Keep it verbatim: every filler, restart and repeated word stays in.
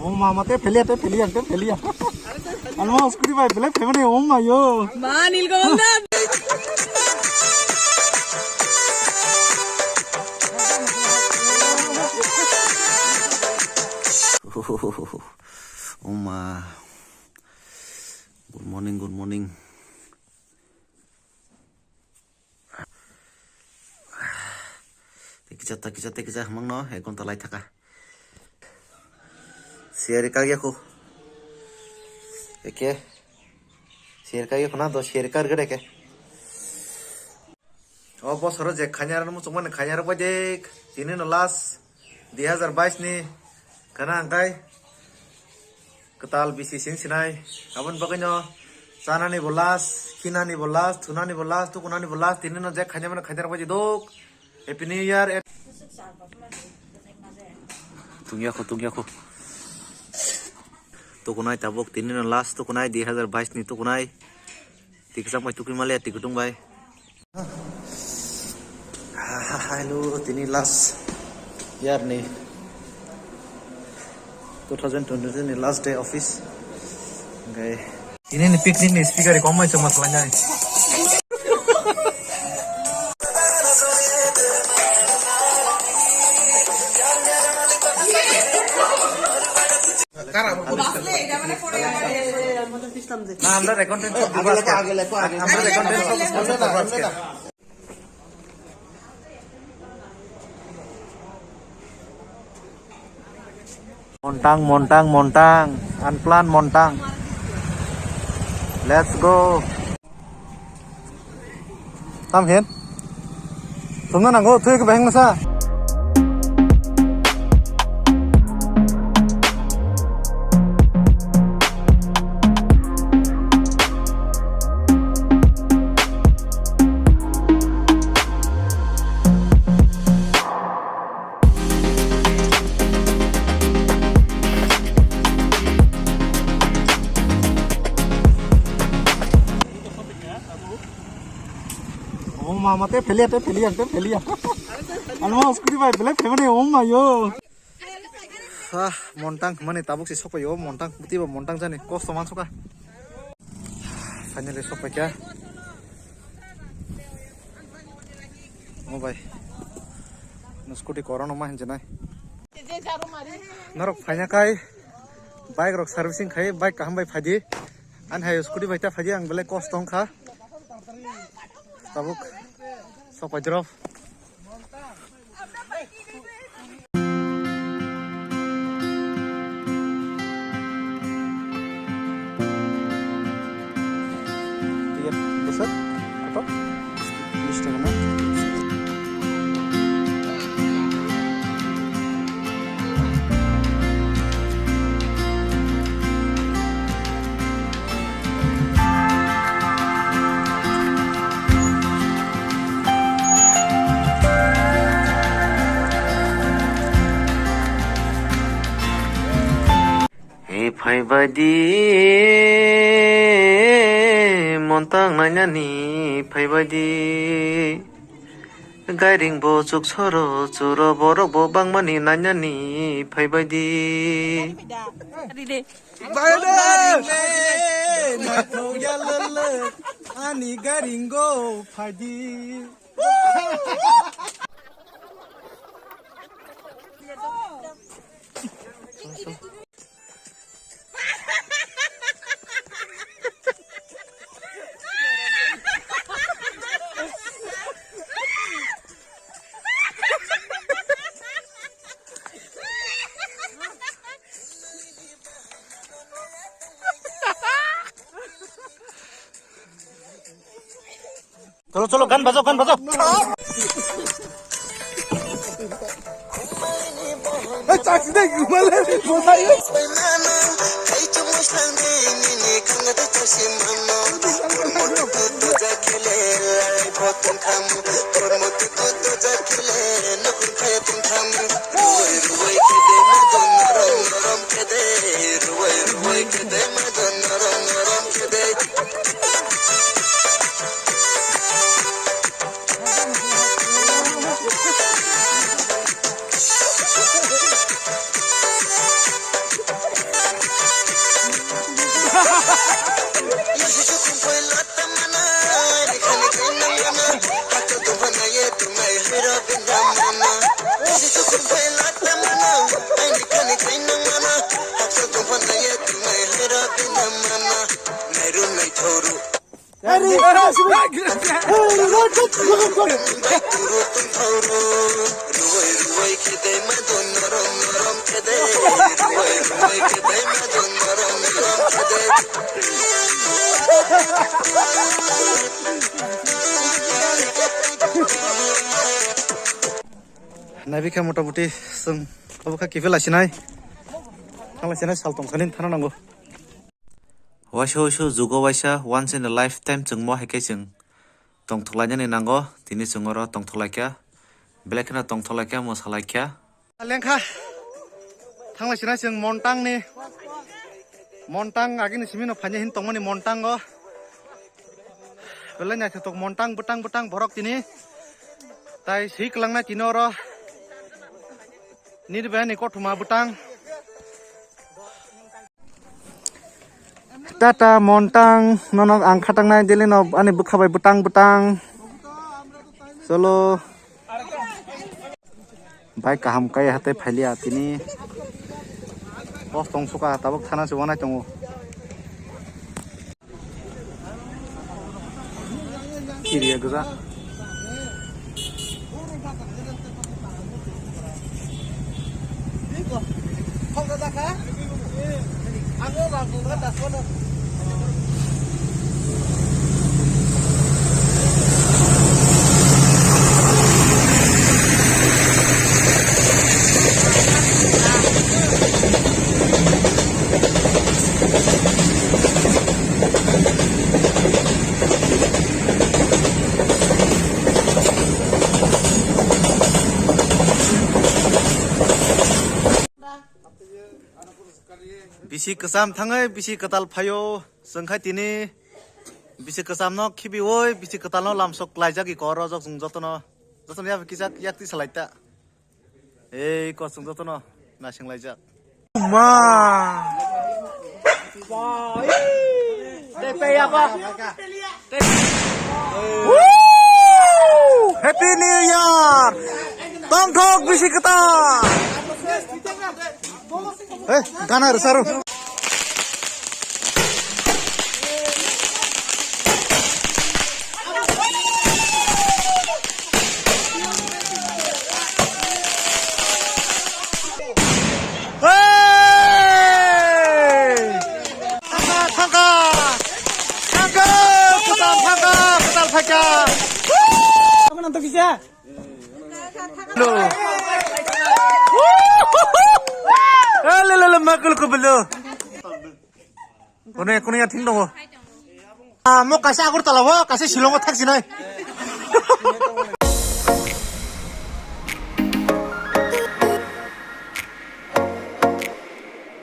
Oh, mama, te phelia, te phelia, te phelia. Ano, scooty bai, belai phelia, oh, mayo. Ma, Nilkamal da. Oh, ma. Good morning, good morning. Tei kisa, tei kisa, tei kisa hwnmang no ek ghonta lai thaka. Siyari kagya ko. Eke. Siyari kagya ko na do siyari kar gede ke. O bosoro je khanyar muchungmani khanyar bai de tini no last dui hazar bais ni khana angkai. Kwtal bisi sing sinai. Aboni bagwino chanani bo last, khinani bo last, thunani bo last, tukunani bo last, tini no je khainai mano khainai rok bai dok. Happy New Year. Tungya kho, tungya kho. Tukunai tabuk tini no last tukunai dui hazar bais ni tukunai. Tiksa mai tukui male tikutung bai. Hello, tini last year ni two thousand twenty-three ni last day office. Okay. Tini ni picnic ni speaker kom mai chama khlai nai. না, আমরা record tense সব দিব আগে আজকে। লেখো, আগে লেখো, আগে লেখো। আমরা রেকর্ড টেন্স সব দিব আজকে। Montang, montang, montang. Unplan montang. Let's go. Tam hin. Tumna nango, thui ke bahing masa. Oh, mama, te phelia, te phelia, te phelia. Ano, scooty bai, belai phelia, oh, mayo. Ah, montang, mani tabuk si sokoi, oh, montang, buti ba montang jani, kosto man soka. Finally, sokoi kya? Oh, bai. No scooty korano ma hinjinai. Norok phaina kai, bike rok servicing khai, bike kaham bai phadi. Ani hai scooty bai ta phadi, ang belai kosto wngkha. Tabuk sok pai drop. Tiket besar, apa? Bish taka na. He phaibai di, montang nainani phaibai di. Gairing bo chuk soro churo borok bo bangmani nainani phaibai di. Bai de. Ani garingo phaidi. Cholo, cholo, gan bajao, gan bajao. Naibikha motamuti chwng abo kha kiphil laisinai. Thang laisinai sal tongkha nini thana nango. Waisa waisa jugo waisa once in a lifetime chwng mo hai khe chwng tongthok lainani nango. Tini chwng oro tongthok laikha. Belai kheno tongthok laikha, mwsa laikha. Lengkha. Thang laisinai chwng Montang ni. Montang agini simi no phaini hin tongmani Montang o. Belai naithotok Montang bwtang bwtang borok tini. Tai swi kwlangnai tini oro. Nini bai ni kothoma bwtang. Tata Montang, nono ang khatangnai daily no ani bwkha bai bwtang bwtang. Cholo. Bai kaham kai hatai phailiya tini. Post tong suka tabuk thana se wanai tongo. Kiriya gada. Bisi kwcham thangwi bisi kwtal phaio, chwng khai tini bisi kwcham no khibiwi bisi kwtal no lamsok klaijak iko oro jok chwng jotono, jotono yak kisa yak twi salai ta. Ei kosong jotono naising laijak. Ma. Woo! Happy New Year! Tongthok bisi kwtal! Eh, gana rwsa rw. Hey! Thangka, thangka! Thangka! Kwtal thangka, kwtal phaikha! Kaman anto kisa? Hello. Eh, le, le, le, makul ko belo. Kono, kono ya thing dongo. Ah, mo kaisa Agartala o, kaisa Shillong o thaksinai.